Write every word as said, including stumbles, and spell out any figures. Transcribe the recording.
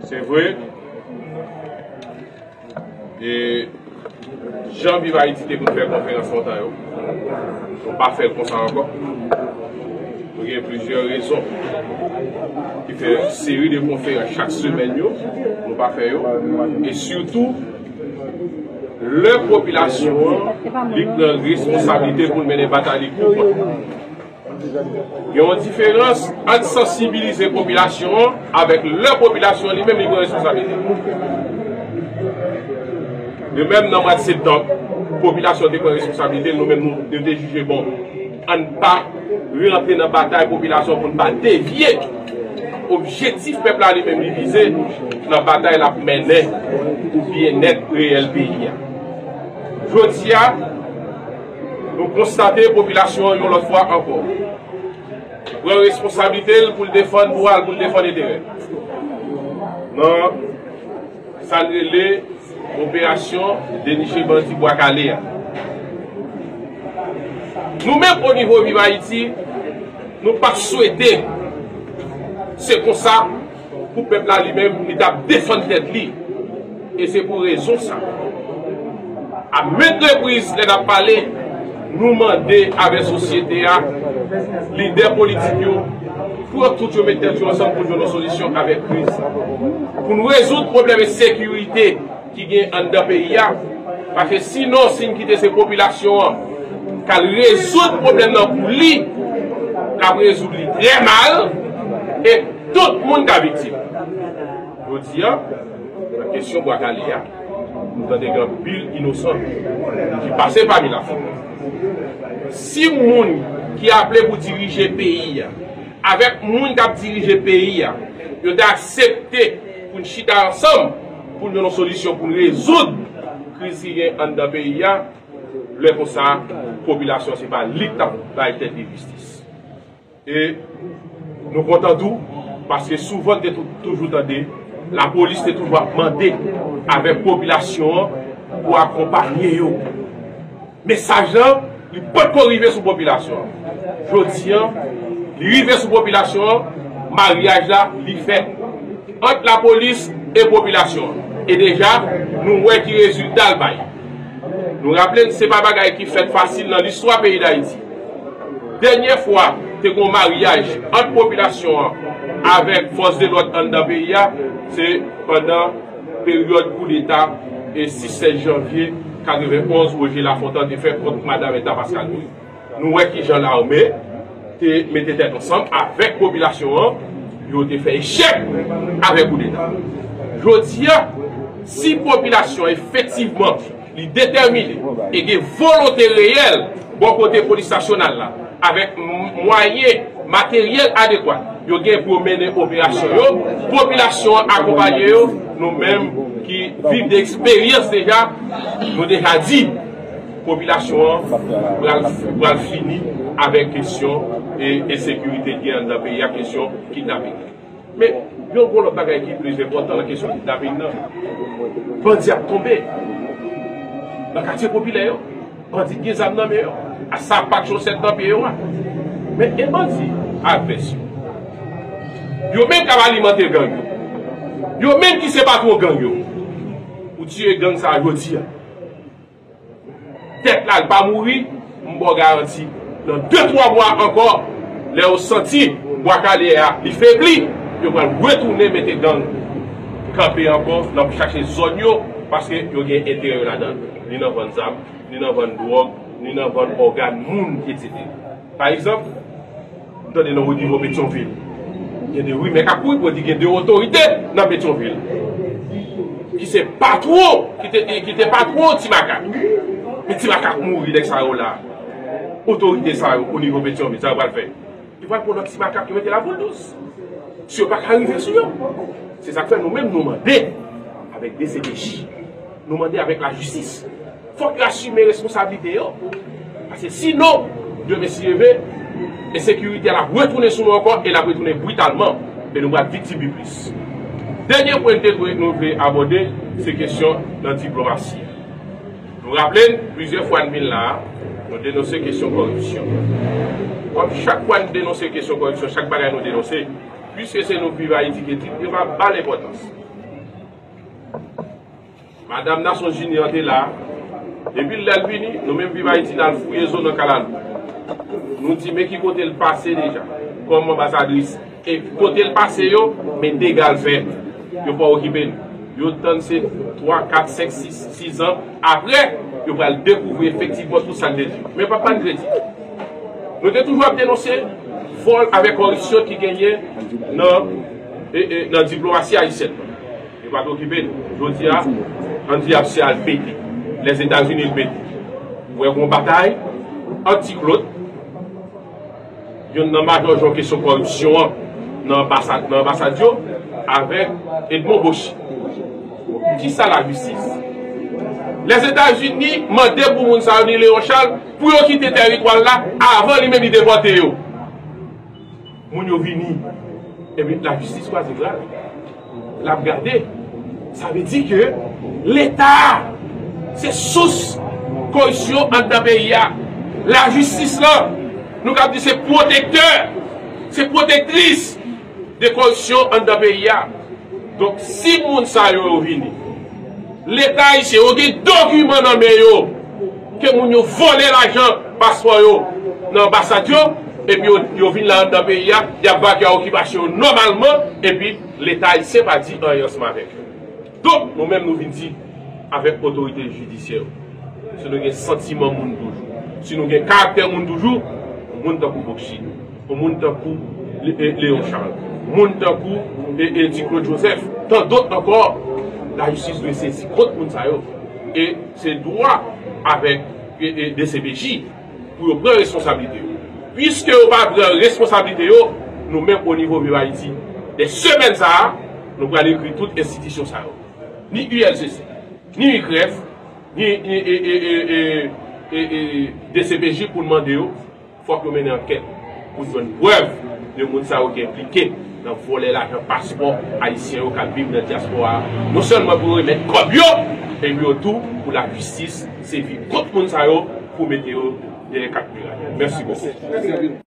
Se vre, e jan Viv Ayiti te konn fè konferans lontan yo, nou pa fè l konsa ankò. Nou gen plizyè rezon ki fè seri de konferans chak semèn yo, nou pa fè yo. E sitou, lè popilasyon an, li pran responsablite pou l mennen batay li pou kont li. Gen yon diferans ant sansibilize popilasyon an avèk lè popilasyon an li menm li pran responsablite. De menm, nan mwa septanm, popilasyon te pran responsablite, nou menm nou, nou te jije, bon, ann pa rantre nan batay popilasyon pou n pa devye objektif pèp la li menm li vize nan batay l ap mennen pou byennèt reyèl peyi a. Jodi a, nou konstate popilasyon an yon lòt fwa ankò pran responsablite l pou l defann dwa l, pou l defann enterè l. Nan sa n rele operasyon deniche bandi Bwa Kale a. Nou menm, o nivo Viv Ayiti, nou pa t swete se konsa pou pèp la li menm, li t ap defann tèt li. E se pou rezon sa, a maintes reprises, lè n ap pale, nou mande avèk sosyete a, lidè politik yo, pou yo tout yo met tèt yo ansanm pou jwenn yon solisyon avèk kriz. Pou n rezoud pwoblèm ensekirite ki gen anndan peyi a. Paske sinon, si n kite se popilasyon an k al rezoud pwoblèm nan pou li, l ap rezoud li trè mal, e tout moun ka viktim. Jodi a, nan kesyon Bwa Kale a, nou tande gen anpil inosan ki pase pami lafoul. Si moun ki aple pou dirije peyi a, avèk moun k ap dirije peyi a, yo te aksepte pou n chita ansanm, pou n jwenn yon solisyon, pou n rezoud kriz ki gen anndan peyi a, lè konsa, popilasyon se pa li k t ap bay tèt li jistis. E nou kontan tou, paske souvan n te tou-, toujou tande, lapolis te toujou ap mande avèk popilasyon an pou akonpanye yo. Mesaj lan, li potko rive sou popilasyon an. Jodi an, li rive sou popilasyon an, maryaj la, li fèt ant lapolis e popilasyon an. E deja, nou wè ki rezilta l bay. Nou raple n, se pa bagay ki fèt fasil nan listwa peyi Dayiti. Dènyè fwa te gen yon maryaj ant popilasyon an avèk fòs de lòd anndan peyi a, se pandan peryòd koudeta e sis sèz janvye katrevenn onz Roger Lafontant te fè kont madan Bertha Pascal Moïse. Nou wè kijan lame te mete tèt ansanm avèk popilasyon an, yo te fè echèk avèk koudeta. Jodi a, si popilasyon an efektivman li detèmine e gen volonte reyèl bò kote polis nasyonal la, avèk m-, mwayen materyèl adekwa yo gen pou yo mennen operasyon yo, popilasyon an akonpaye yo, nou menm ki viv de eksperyans deja, nou deja di, popilasyon an pral, pral fini avèk kesyon e ensekirite ki gen anndan peyi a, kesyon kidnaping. Men, yon gwo lòt bagay ki plis enpòtan nan kesyon kidnaping nan, bandi ap tonbe nan katye popilè yo. Bandi gen zam nan men yo, a sapat chosèt nan pye yo a. Men e bandi ak vès yo? Yo menm k ap alimante gang yo. Yo menm ki se patwon gang yo. Ou tiye gang sa a jodi a, tèt la, l pa mouri, m ba w garanti, nan de twa mwa ankò, lè yo santi Bwa Kale a li febli, yo pral retounen mete gang kanpe ankò nan chache zòn yo, paske yo gen enterè yo ladan l, ni nan vann zam, ni nan vann dwòg, ni nan vann ògàn moun, etsetera. Pa egzanp, m tande nan nivo Petyonvil, gen de rimè k ap kouri pou di gen de otorite nan Petyonvil ki se patwon, ki te, ki te patwon Ti Makak. Men Ti Makak mouri, nèg sa yo la. Otorite sa yo o nivo Petyonvil, sa yo pral fè? Yo pral pran lòt Ti Makak, yo mete la boule douce. Si yo pa ka rive sou yo. Se sa k fè nou menm nou mande avèk D C P J, nou mande avèk lajistis, fòk yo asime responsablite yo. Paske sinon, demen si Dye vle, ensekirite a l ap retounen sou nou ankò e l ap retounen britalman. E nou pral viktim pi plis. Dènye pwen nou te dwe, nou vle abòde, se kesyon nan diplomasi a. Nou raple n, plizyè fwa n vin la a, nou denonse kesyon kòripsyon. Kòm chak fwa n denonse kesyon kòripsyon, chak bagay nou denonse, piske se nou Viv Ayiti ki di, yo pa ba l enpòtans. Madanm Nasyonzini an te la. Epi lè l vini, nou menm Viv Ayiti n al fouye zo nan kalalou. Nou di men ki kote l pase deja kòm anbasadris. E kote l pase yo, men dega l fè. Yo pa okipe l. Yo tann se twa, kat, senk, sis, sis an. Apre, yo pral dekouvri efektivman tout sa l te di. Men p ap ban n kredi. Nou te toujou ap denonse vòl avèk kòripsyon ki genyen nan, e, e, nan diplomasi ayisyèn nan. Yo pa t okipe n. Jodi a, ann di ap se al pete. Lèzetazini l pete. Ou wè gon batay ant Ti Claude, youn nan majò jan kesyon kòripsyon an nan anbasad, nan anbasad yo, avèk Edmond Bochit. Kisa lajistis? Lèzetazini mande pou moun sa yo ni Léon Charles pou yo kite tèritwa l la avan li menm li depòte yo. Moun yo vini. Ebyen, lajistis kwaze bra l. L ap gade. Sa vle di ke Leta se sous kòripsyon anndan peyi a. Lajistis lan, nou kab di se pwotektè, se pwotektris de kòripsyon anndan peyi a. Donk, si moun sa yo, yo vini, Leta ayisyen yo gen dokiman nan men yo ke moun yo vòlè lajan paspò yo nan anbasad yo, epi yo, yo vin la anndan peyi a, y ap vaye okipasyon yo nòmalman, epi Leta ayisyen pa di anyen ansanm avèk yo. Donk, nou menm nou vin di avèk otorite jidisyè yo, si nou gen santiman moun toujou, si nou gen karaktè moun toujou, moun tankou Bochit, yon moun tankou Le-, e, Léon Charles, moun tankou, e, e, Ti Claude Joseph, tan dòt ankò, lajistis dwe sezi kont moun sa yo. E se dwa avèk, e, e, D C P J pou yo pran responsablite yo. Piske yo pa pran responsablite yo, nou menm o nivo Viv Ayiti, de semèn sa a, nou pral ekri tout enstitisyon sa yo. Ni U L C C, ni U C R E F, ni, ni, e, e, D C P J pou n mande yo, fòk yo mennen ankèt pou n jwenn prèv de moun sa yo ki enplike nan vòlè lajan paspò ayisyen yo k ap viv nan dyaspora a. Non sèlman pou yo remèt kòb yo, epi yo tou pou lajistis sèvi kont moun sa yo pou mete yo dèyè kat miray. Mèsi bokou.